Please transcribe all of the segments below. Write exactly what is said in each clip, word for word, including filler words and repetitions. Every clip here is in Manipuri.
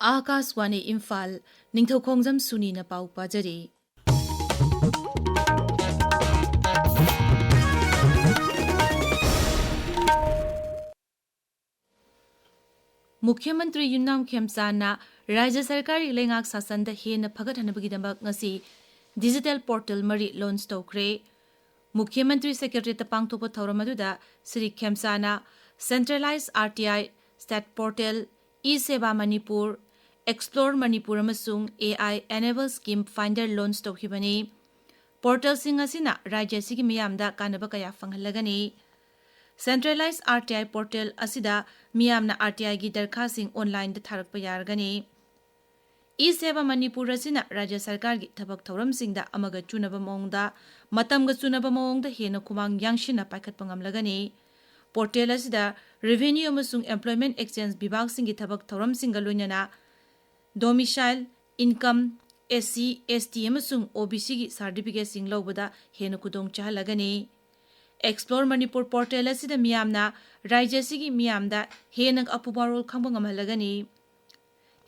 ꯑꯥꯀꯥꯁꯋꯥꯅꯤ ꯏꯝꯐꯥꯜ, ꯅꯤꯡꯊꯧꯈꯣꯡꯖꯝ ꯁꯨꯅꯤꯅ ꯄꯥꯎ ꯄꯥꯖꯔꯤ꯫ ꯃꯨꯈ꯭ꯌ ꯃꯟꯇ꯭ꯔꯤ ꯌꯨꯝꯅꯥꯝ ꯈꯦꯝꯆꯥꯟꯅ ꯔꯥꯖ꯭ꯌ ꯁꯔꯀꯥꯔꯒꯤ ꯂꯩꯉꯥꯛ ꯁꯥꯁꯟꯗ ꯍꯦꯟꯅ ꯐꯒꯠꯍꯟꯅꯕꯒꯤꯗꯃꯛ ꯉꯁꯤ ꯗꯤꯖꯤꯇꯦꯜ ꯄꯣꯔꯇꯦꯜ ꯃꯔꯤ ꯂꯣꯟꯆ ꯇꯧꯈ꯭ꯔꯦ꯫ ꯃꯨꯈ꯭ꯌ ꯃꯟꯇ꯭ꯔꯤ ꯁꯦꯀ꯭ꯔꯦꯇꯔꯤꯌꯦꯠꯇ ꯄꯥꯡꯊꯣꯛꯄ ꯊꯧꯔꯝ ꯑꯗꯨꯗ ꯁ꯭ꯔꯤ ꯈꯦꯝꯆꯥꯟꯅ ꯁꯦꯟꯇ꯭ꯔꯦꯂꯥꯏꯖ ꯑꯥꯔ ꯇꯤ ꯑꯥꯏ ꯁ꯭ꯇꯦꯠ ꯄꯣꯔꯇꯦꯜ, ꯏ ꯁꯦꯕꯥ ꯃꯅꯤꯄꯨꯔ, ꯑꯦꯛꯁꯄ꯭ꯂꯣꯔ ꯃꯅꯤꯄꯨꯔ ꯑꯃꯁꯨꯡ ꯑꯦ ꯑꯥꯏ ꯑꯦꯅꯦꯕꯜ ꯁ꯭ꯀꯤꯝ ꯐꯥꯏꯟꯗꯔ ꯂꯣꯟꯆ ꯇꯧꯈꯤꯕꯅꯤ꯫ ꯄꯣꯔꯇꯦꯜꯁꯤꯡ ꯑꯁꯤꯅ ꯔꯥꯖ꯭ꯌ ꯑꯁꯤꯒꯤ ꯃꯤꯌꯥꯝꯗ ꯀꯥꯟꯅꯕ ꯀꯌꯥ ꯐꯪꯍꯜꯂꯒꯅꯤ꯫ ꯁꯦꯟꯇ꯭ꯔꯦꯂꯥꯏꯖ ꯑꯥꯔ ꯇꯤ ꯑꯥꯏ ꯄꯣꯔꯇꯦꯜ ꯑꯁꯤꯗ ꯃꯤꯌꯥꯝꯅ ꯑꯥꯔ ꯇꯤ ꯑꯥꯏꯒꯤ ꯗꯔꯈꯥꯁꯤꯡ ꯑꯣꯟꯂꯥꯏꯟꯗ ꯊꯥꯔꯛꯄ ꯌꯥꯔꯒꯅꯤ꯫ ꯏ ꯁꯦꯕꯥ ꯃꯅꯤꯄꯨꯔ ꯑꯁꯤꯅ ꯔꯥꯖ꯭ꯌ ꯁꯔꯀꯥꯔꯒꯤ ꯊꯕꯛ ꯊꯧꯔꯝꯁꯤꯡꯗ ꯑꯃꯒ ꯆꯨꯅꯕ ꯃꯑꯣꯡꯗ, ꯃꯇꯝꯒ ꯆꯨꯅꯕ ꯃꯑꯣꯡꯗ ꯍꯦꯟꯅ ꯈꯨꯃꯥꯡ ꯌꯥꯡꯁꯤꯟꯅ ꯄꯥꯏꯈꯠꯄ ꯉꯝꯂꯒꯅꯤ꯫ ꯄꯣꯔꯇꯦꯜ ꯑꯁꯤꯗ ꯔꯦꯚꯤꯅ꯭ꯌꯨ ꯑꯃꯁꯨꯡ ꯑꯦꯝꯄ꯭ꯂꯣꯏꯃꯦꯟꯠ ꯑꯦꯛꯁꯆꯦꯟꯖ ꯕꯤꯚꯥꯒꯁꯤꯡꯒꯤ ꯊꯕꯛ ꯊꯧꯔꯝꯁꯤꯡꯒ ꯂꯣꯏꯅꯅ ꯗꯣꯃꯤꯁꯥꯏꯜ, ꯏꯟꯀꯝ, ꯑꯦꯁ ꯁꯤ, ꯑꯦꯁ ꯇꯤ ꯑꯃꯁꯨꯡ ꯑꯣ ꯕꯤ ꯁꯤꯒꯤ ꯁꯥꯔꯇꯤꯐꯤꯀꯦꯠꯁꯤꯡ ꯂꯧꯕꯗ ꯍꯦꯟꯅ ꯈꯨꯗꯣꯡ ꯆꯥꯍꯜꯂꯒꯅꯤ꯫ ꯑꯦꯛꯁꯄ꯭ꯂꯣꯔ ꯃꯅꯤꯄꯨꯔ ꯄꯣꯔꯇꯦꯜ ꯑꯁꯤꯗ ꯃꯤꯌꯥꯝꯅ ꯔꯥꯖ꯭ꯌ ꯑꯁꯤꯒꯤ ꯃꯤꯌꯥꯝꯗ ꯍꯦꯟꯅ ꯑꯄꯨ ꯃꯔꯣꯜ ꯈꯪꯕ ꯉꯝꯍꯜꯂꯒꯅꯤ꯫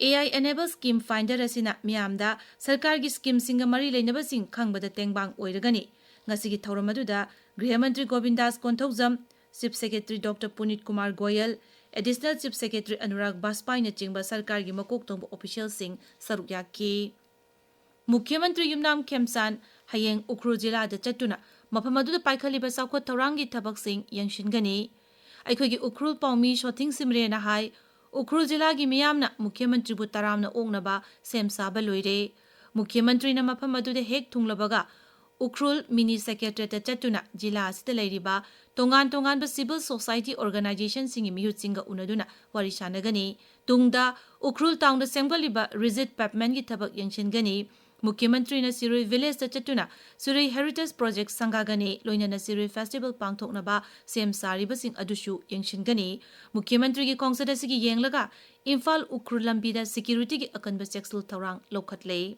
ꯑꯦ ꯑꯥꯏ ꯑꯦꯅꯦꯕꯜ ꯁ꯭ꯀꯤꯝ ꯐꯥꯏꯟꯗꯔ ꯑꯁꯤꯅ ꯃꯤꯌꯥꯝꯗ ꯁꯔꯀꯥꯔꯒꯤ ꯁ꯭ꯀꯤꯝꯁꯤꯡꯒ ꯃꯔꯤ ꯂꯩꯅꯕꯁꯤꯡ ꯈꯪꯕꯗ ꯇꯦꯡꯕꯥꯡ ꯑꯣꯏꯔꯒꯅꯤ꯫ ꯉꯁꯤꯒꯤ ꯊꯧꯔꯝ ꯑꯗꯨꯗ Griha Mantri Govindas Konthoujam, chief secretary doctor Punit Kumar Goyal, additional chief secretary Anurag ꯕꯥꯖꯄꯥꯏꯅꯆꯤꯡꯕ ꯁꯔꯀꯥꯔꯒꯤ ꯃꯀꯣꯛ ꯊꯣꯡꯕ ꯑꯣꯐꯤꯁꯤꯌꯦꯜꯁꯤꯡ ꯁꯔꯨꯛ ꯌꯥꯈꯤ꯫ ꯃꯨꯈ꯭ꯌ ꯃꯟꯇ꯭ꯔꯤ ꯌꯨꯝꯅꯥꯝ ꯈꯦꯝꯆꯥꯟ ꯍꯌꯦꯡ ꯎꯈ꯭ꯔꯨꯜ ꯖꯤꯂꯥꯗ ꯆꯠꯇꯨꯅ ꯃꯐꯝ ꯑꯗꯨꯗ ꯄꯥꯏꯈꯠꯂꯤꯕ ꯆꯥꯎꯈꯠ ꯊꯧꯔꯥꯡꯒꯤ ꯊꯕꯛꯁꯤꯡ ꯌꯦꯡꯁꯤꯟꯒꯅꯤ꯫ ꯑꯩꯈꯣꯏꯒꯤ ꯎꯈ꯭ꯔꯨꯜ ꯄꯥꯎꯃꯤ ꯁꯣꯊꯤꯡ ꯁꯤꯝꯔꯦꯅ ꯍꯥꯏ, ꯎꯈ꯭ꯔꯨꯜ ꯖꯤꯂꯥꯒꯤ ꯃꯤꯌꯥꯝꯅ ꯃꯨꯈ꯭ꯌ ꯃꯟꯇ꯭ꯔꯤꯕꯨ ꯇꯔꯥꯝꯅ ꯑꯣꯛꯅꯕ ꯁꯦꯝ ꯁꯥꯕ ꯂꯣꯏꯔꯦ꯫ ꯃꯨꯈ꯭ꯌ ꯃꯟꯇ꯭ꯔꯤꯅ ꯃꯐꯝ ꯑꯗꯨꯗ ꯍꯦꯛ ꯊꯨꯡꯂꯕꯒ ꯎꯈ꯭ꯔꯨꯜ ꯃꯤꯅꯤ ꯁꯦꯀ꯭ꯔꯦꯇꯔꯤꯌꯦꯠꯇ ꯆꯠꯇꯨꯅ ꯖꯤꯂꯥ ꯑꯁꯤꯗ ꯂꯩꯔꯤꯕ ꯇꯣꯉꯥꯟ ꯇꯣꯉꯥꯟꯕ ꯁꯤꯚꯤꯜ ꯁꯣꯁꯥꯏꯇꯤ ꯑꯣꯔꯒꯅꯥꯏꯖꯦꯁꯟꯁꯤꯡꯒꯤ ꯃꯤꯍꯨꯠꯁꯤꯡꯒ ꯎꯅꯗꯨꯅ ꯋꯥꯔꯤ ꯁꯥꯟꯅꯒꯅꯤ꯫ ꯇꯨꯡꯗ ꯎꯈ꯭ꯔꯨꯜ ꯇꯥꯎꯟꯗ ꯁꯦꯝꯒꯠꯂꯤꯕ ꯔꯤꯖꯤꯠ ꯄꯦꯚꯃꯦꯟꯒꯤ ꯊꯕꯛ ꯌꯦꯡꯁꯤꯟꯒꯅꯤ꯫ ꯃꯨꯈ꯭ꯌ ꯃꯟꯇ꯭ꯔꯤꯅ ꯁꯤꯔꯨꯏ ꯚꯤꯂꯦꯖꯇ ꯆꯠꯇꯨꯅ ꯁꯤꯔꯨꯏ ꯍꯦꯔꯤꯇꯦꯖ ꯄ꯭ꯔꯣꯖꯦꯛ ꯁꯪꯒꯥꯒꯅꯤ, ꯂꯣꯏꯅꯅ ꯁꯤꯔꯨꯏ ꯐꯦꯁꯇꯤꯚꯦꯜ ꯄꯥꯡꯊꯣꯛꯅꯕ ꯁꯦꯝ ꯁꯥꯔꯤꯕꯁꯤꯡ ꯑꯗꯨꯁꯨ ꯌꯦꯡꯁꯤꯟꯒꯅꯤ꯫ ꯃꯨꯈ꯭ꯌ ꯃꯟꯇ꯭ꯔꯤꯒꯤ ꯈꯣꯡꯆꯠ ꯑꯁꯤꯒꯤ ꯌꯦꯡꯂꯒ ꯏꯝꯐꯥꯜ ꯎꯈ꯭ꯔꯨꯜ ꯂꯝꯕꯤꯗ ꯁꯦꯀ꯭ꯌꯨꯔꯤꯇꯤꯒꯤ ꯑꯀꯟꯕ ꯆꯦꯛꯁꯤꯜ ꯊꯧꯔꯥꯡ ꯂꯧꯈꯠꯂꯦ꯫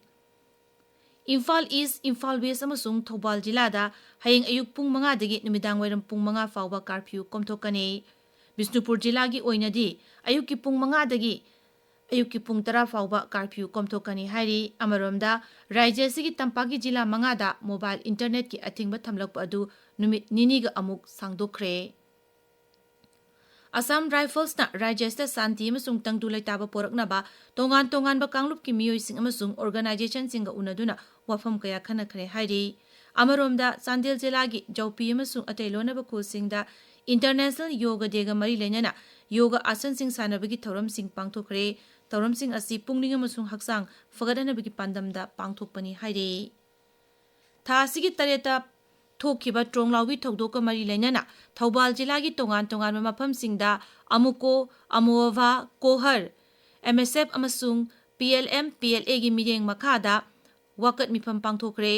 ꯏꯝꯐꯥꯜ ꯏꯁ, ꯏꯝꯐꯥꯜ ꯋꯦꯁ ꯑꯃꯁꯨꯡ ꯊꯧꯕꯥꯜ ꯖꯤꯂꯥꯗ ꯍꯌꯦꯡ ꯑꯌꯨꯛ ꯄꯨꯡ ꯃꯉꯥꯗꯒꯤ ꯅꯨꯃꯤꯗꯥꯡ ꯋꯥꯏꯔꯝ ꯄꯨꯡ ꯃꯉꯥ ꯐꯥꯎꯕ ꯀꯥꯔꯐ꯭ꯌꯨ ꯀꯣꯝꯊꯣꯛꯀꯅꯤ꯫ ꯕꯤꯁꯅꯨꯄꯨꯔ ꯖꯤꯂꯥꯒꯤ ꯑꯣꯏꯅꯗꯤ ꯑꯌꯨꯛꯀꯤ ꯄꯨꯡ ꯃꯉꯥꯗꯒꯤ ꯑꯌꯨꯛꯀꯤ ꯄꯨꯡ ꯇꯔꯥ ꯐꯥꯎꯕ ꯀꯥꯔꯐ꯭ꯌꯨ ꯀꯣꯝꯊꯣꯛꯀꯅꯤ ꯍꯥꯏꯔꯤ꯫ ꯑꯃꯔꯣꯝꯗ, ꯔꯥꯖ꯭ꯌ ꯑꯁꯤꯒꯤ ꯇꯝꯄꯥꯛꯀꯤ ꯖꯤꯂꯥ ꯃꯉꯥꯗ ꯃꯣꯕꯥꯏꯜ ꯏꯟꯇꯔꯅꯦꯠꯀꯤ ꯑꯊꯤꯡꯕ ꯊꯝꯂꯛꯄ ꯑꯗꯨ ꯅꯨꯃꯤꯠ ꯅꯤꯅꯤꯒ ꯑꯃꯨꯛ ꯁꯥꯡꯗꯣꯛꯈ꯭ꯔꯦ꯫ ꯑꯁꯥꯝ ꯔꯥꯏꯐꯜꯁꯅ ꯔꯥꯖ꯭ꯌ ꯑꯁꯤꯗ ꯁꯥꯟꯇꯤ ꯑꯃꯁꯨꯡ ꯇꯪꯗꯨ ꯂꯩꯇꯥꯕ ꯄꯣꯔꯛꯅꯕ ꯇꯣꯉꯥꯟ ꯇꯣꯉꯥꯟꯕ ꯀꯥꯡꯂꯨꯞꯀꯤ ꯃꯤꯑꯣꯏꯁꯤꯡ ꯑꯃꯁꯨꯡ ꯑꯣꯔꯒꯅꯥꯏꯖꯦꯁꯟꯁꯤꯡꯒ ꯎꯅꯗꯨꯅ ꯋꯥꯐꯝ ꯀꯌꯥ ꯈꯟꯅꯈ꯭ꯔꯦ ꯍꯥꯏꯔꯤ꯫ ꯑꯃꯔꯣꯝꯗ, ꯆꯥꯟꯗꯦꯜ ꯖꯤꯂꯥꯒꯤ ꯖꯧꯄꯤ ꯑꯃꯁꯨꯡ ꯑꯇꯩ ꯂꯣꯟꯅꯕ ꯈꯨꯜꯁꯤꯡꯗ ꯏꯟꯇꯔꯅꯦꯁꯅꯦꯜ ꯌꯣꯒ ꯗꯦꯒ ꯃꯔꯤ ꯂꯩꯅꯅ ꯌꯣꯒ ꯑꯥꯁꯟꯁꯤꯡ ꯁꯥꯟꯅꯕꯒꯤ ꯊꯧꯔꯝꯁꯤꯡ ꯄꯥꯡꯊꯣꯛꯈ꯭ꯔꯦ꯫ ꯊꯧꯔꯝꯁꯤꯡ ꯑꯁꯤ ꯄꯨꯛꯅꯤꯡ ꯑꯃꯁꯨꯡ ꯍꯛꯆꯥꯡ ꯐꯒꯠꯍꯟꯅꯕꯒꯤ ꯄꯥꯟꯗꯝꯗ ꯄꯥꯡꯊꯣꯛꯄꯅꯤ ꯍꯥꯏꯔꯤ꯫ ꯊꯥ ꯑꯁꯤꯒꯤ ꯇꯔꯦꯠꯇ ꯊꯣꯛꯈꯤꯕ ꯇ꯭ꯔꯣꯡꯂꯥꯎꯕꯤ ꯊꯧꯗꯣꯛꯀ ꯃꯔꯤ ꯂꯩꯅꯅ ꯊꯧꯕꯥꯜ ꯖꯤꯂꯥꯒꯤ ꯇꯣꯉꯥꯟ ꯇꯣꯉꯥꯟꯕ ꯃꯐꯝꯁꯤꯡꯗ ꯑꯃꯨꯀꯣ, ꯑꯃꯣꯚꯥ, ꯀꯣꯍꯔ, ꯑꯦꯝ ꯑꯦꯁ ꯑꯦꯐ ꯑꯃꯁꯨꯡ P L M, P L ꯑꯦꯒꯤ ꯃꯤꯠꯌꯦꯡ ꯃꯈꯥꯗ ꯋꯥꯀꯠ ꯃꯤꯐꯝ ꯄꯥꯡꯊꯣꯛꯈ꯭ꯔꯦ꯫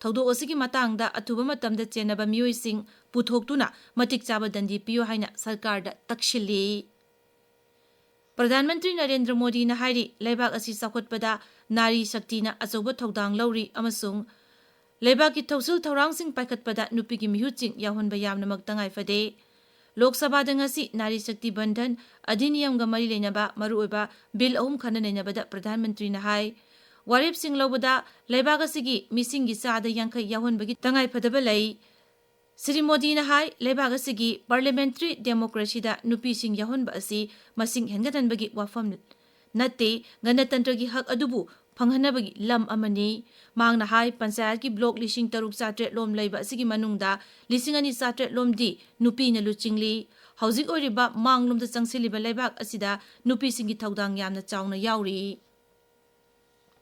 ꯊꯧꯗꯣꯛ ꯑꯁꯤꯒꯤ ꯃꯇꯥꯡꯗ ꯑꯊꯨꯕ ꯃꯇꯝꯗ ꯆꯦꯟꯅꯕ ꯃꯤꯑꯣꯏꯁꯤꯡ ꯄꯨꯊꯣꯛꯇꯨꯅ ꯃꯇꯤꯛ ꯆꯥꯕ ꯗꯟꯗꯤ ꯄꯤꯌꯨ ꯍꯥꯏꯅ ꯁꯔꯀꯥꯔꯗ ꯇꯛꯁꯤꯜꯂꯤ꯫ ꯄ꯭ꯔꯙꯥꯟ ꯃꯟꯇ꯭ꯔꯤ ꯅꯔꯦꯟꯗ꯭ꯔ ꯃꯣꯗꯤꯅ ꯍꯥꯏꯔꯤ, ꯂꯩꯕꯥꯛ ꯑꯁꯤ ꯆꯥꯎꯈꯠꯄꯗ ꯅꯥꯔꯤ ꯁꯛꯇꯤꯅ ꯑꯆꯧꯕ ꯊꯧꯗꯥꯡ ꯂꯧꯔꯤ ꯑꯃꯁꯨꯡ ꯂꯩꯕꯥꯛꯀꯤ ꯊꯧꯁꯤꯜ ꯊꯧꯔꯥꯡꯁꯤꯡ ꯄꯥꯏꯈꯠꯄꯗ ꯅꯨꯄꯤꯒꯤ ꯃꯤꯍꯨꯠꯁꯤꯡ ꯌꯥꯎꯍꯟꯕ ꯌꯥꯝꯅꯃꯛ ꯇꯉꯥꯏ ꯐꯗꯦ꯫ ꯂꯣꯛ ꯁꯚꯥꯗ ꯉꯁꯤ ꯅꯥꯔꯤ ꯁꯛꯇꯤ ꯕꯟꯙꯟ ꯑꯙꯤꯅꯤꯌꯝꯒ ꯃꯔꯤ ꯂꯩꯅꯕ ꯃꯔꯨꯑꯣꯏꯕ ꯕꯤꯜ ꯑꯍꯨꯝ ꯈꯟꯅ ꯅꯩꯅꯕꯗ ꯄ꯭ꯔꯙꯥꯟ ꯃꯟꯇ꯭ꯔꯤꯅ ꯍꯥꯏ, ꯋꯥꯔꯦꯞꯁꯤꯡ ꯂꯧꯕꯗ ꯂꯩꯕꯥꯛ ꯑꯁꯤꯒꯤ ꯃꯤꯁꯤꯡꯒꯤ ꯆꯥꯗ ꯌꯥꯡꯈꯩ ꯌꯥꯎꯍꯟꯕꯒꯤ ꯇꯉꯥꯏ ꯐꯗꯕ ꯂꯩ꯫ ꯁ꯭ꯔꯤ ꯃꯣꯗꯤꯅ ꯍꯥꯏ, ꯂꯩꯕꯥꯛ ꯑꯁꯤꯒꯤ ꯄꯥꯔꯂꯤꯌꯥꯃꯦꯟꯇ꯭ꯔꯤ ꯗꯦꯃꯣꯀ꯭ꯔꯦꯁꯤꯗ ꯅꯨꯄꯤꯁꯤꯡ ꯌꯥꯎꯍꯟꯕ ꯑꯁꯤ ꯃꯁꯤꯡ ꯍꯦꯟꯒꯠꯍꯟꯕꯒꯤ ꯋꯥꯐꯝ ꯅꯠꯇꯦ, ꯒꯅꯇꯟꯇ꯭ꯔꯒꯤ ꯍꯛ ꯑꯗꯨꯕꯨ ꯐꯪꯍꯟꯅꯕꯒꯤ ꯂꯝ ꯑꯃꯅꯤ꯫ ꯃꯍꯥꯛꯅ ꯍꯥꯏ, ꯄꯟꯆꯥꯌꯠꯀꯤ ꯕ꯭ꯂꯣꯛ ꯂꯤꯁꯤꯡ ꯇꯔꯨꯛ ꯆꯥꯇ꯭ꯔꯦꯠ ꯂꯣꯝ ꯂꯩꯕ ꯑꯁꯤꯒꯤ ꯃꯅꯨꯡꯗ ꯂꯤꯁꯤꯡ ꯑꯅꯤ ꯆꯥꯇ꯭ꯔꯦꯠ ꯂꯣꯝꯗꯤ ꯅꯨꯄꯤꯅ ꯂꯨꯆꯤꯡꯂꯤ꯫ ꯍꯧꯖꯤꯛ ꯑꯣꯏꯔꯤꯕ ꯃꯥꯡꯂꯣꯝꯗ ꯆꯪꯁꯤꯜꯂꯤꯕ ꯂꯩꯕꯥꯛ ꯑꯁꯤꯗ ꯅꯨꯄꯤꯁꯤꯡꯒꯤ ꯊꯧꯗꯥꯡ ꯌꯥꯝꯅ ꯆꯥꯎꯅ ꯌꯥꯎꯔꯤ꯫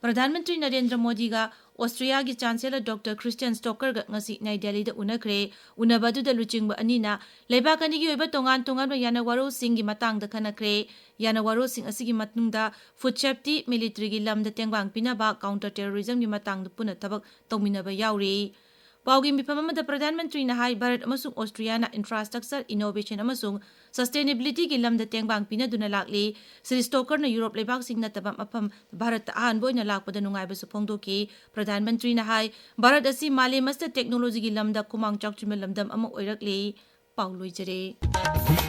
Pradhan Mantri Narendra ꯃꯣꯗꯤꯒ ꯑꯣꯁꯇ꯭ꯔꯤꯌꯥꯒꯤ chancellor doctor Christian ꯁ꯭ꯇꯣꯀꯔꯒ ꯉꯁꯤ ꯅ꯭ꯌꯨ ꯗꯦꯜꯂꯤꯗ ꯎꯅꯈ꯭ꯔꯦ꯫ ꯎꯅꯕ ꯑꯗꯨꯗ ꯂꯨꯆꯤꯡꯕ ꯑꯅꯤꯅ ꯂꯩꯕꯥꯛ ꯑꯅꯤꯒꯤ ꯑꯣꯏꯕ ꯇꯣꯉꯥꯟ ꯇꯣꯉꯥꯟꯕ ꯌꯥꯅꯋꯥꯔꯣꯜꯁꯤꯡꯒꯤ ꯃꯇꯥꯡꯗ ꯈꯟꯅꯈ꯭ꯔꯦ꯫ ꯌꯥꯅꯋꯥꯔꯣꯜꯁꯤꯡ ꯑꯁꯤꯒꯤ ꯃꯅꯨꯡꯗ ꯐꯨꯗ ꯁꯦꯐꯇꯤ, ꯃꯤꯂꯤꯇꯔꯤꯒꯤ ꯂꯝꯗ ꯇꯦꯡꯕꯥꯡ ꯄꯤꯅꯕ, ꯀꯥꯎꯟꯇꯔ ꯇꯦꯔꯣꯔꯤꯖꯝꯒꯤ ꯃꯇꯥꯡꯗ ꯄꯨꯟꯅ ꯊꯕꯛ ꯇꯧꯃꯤꯟꯅꯕ ꯌꯥꯎꯔꯤ꯫ ꯄꯥꯎꯒꯤ ꯃꯤꯐꯝ ꯑꯃꯗ ꯄ꯭ꯔꯙꯥꯟ ꯃꯟꯇ꯭ꯔꯤꯅ ꯍꯥꯏ, ꯚꯥꯔꯠ ꯑꯃꯁꯨꯡ ꯑꯣꯁꯇ꯭ꯔꯤꯌꯥꯅ ꯏꯟꯐ꯭ꯔꯥꯁ꯭ꯇ꯭ꯔꯛꯆꯔ, ꯏꯅꯣꯚꯦꯁꯟ ꯑꯃꯁꯨꯡ ꯁꯁꯇꯦꯅꯦꯕꯤꯂꯤꯇꯤꯒꯤ ꯂꯝꯗ ꯇꯦꯡꯕꯥꯡ ꯄꯤꯅꯗꯨꯅ ꯂꯥꯛꯂꯤ꯫ ꯁ꯭ꯔꯤ ꯁ꯭ꯇꯣꯀꯔꯅ ꯌꯨꯔꯣꯞ ꯂꯩꯕꯥꯛꯁꯤꯡ ꯅꯠꯇꯕ ꯃꯐꯝ ꯚꯥꯔꯠꯇ ꯑꯍꯥꯟꯕ ꯑꯣꯏꯅ ꯂꯥꯛꯄꯗ ꯅꯨꯡꯉꯥꯏꯕꯁꯨ ꯐꯣꯡꯗꯣꯛꯈꯤ꯫ ꯄ꯭ꯔꯙꯥꯟ ꯃꯟꯇ꯭ꯔꯤꯅ ꯍꯥꯏ, ꯚꯥꯔꯠ ꯑꯁꯤ ꯃꯥꯂꯦꯝ ꯑꯁꯤꯗ ꯇꯦꯛꯅꯣꯂꯣꯖꯤꯒꯤ ꯂꯝꯗ ꯈꯨꯃꯥꯡ ꯆꯥꯎꯁꯤꯟꯕ ꯂꯝꯗꯝ ꯑꯃ ꯑꯣꯏꯔꯛꯂꯤ꯫ ꯄꯥꯎ ꯂꯣꯏꯖꯔꯦ꯫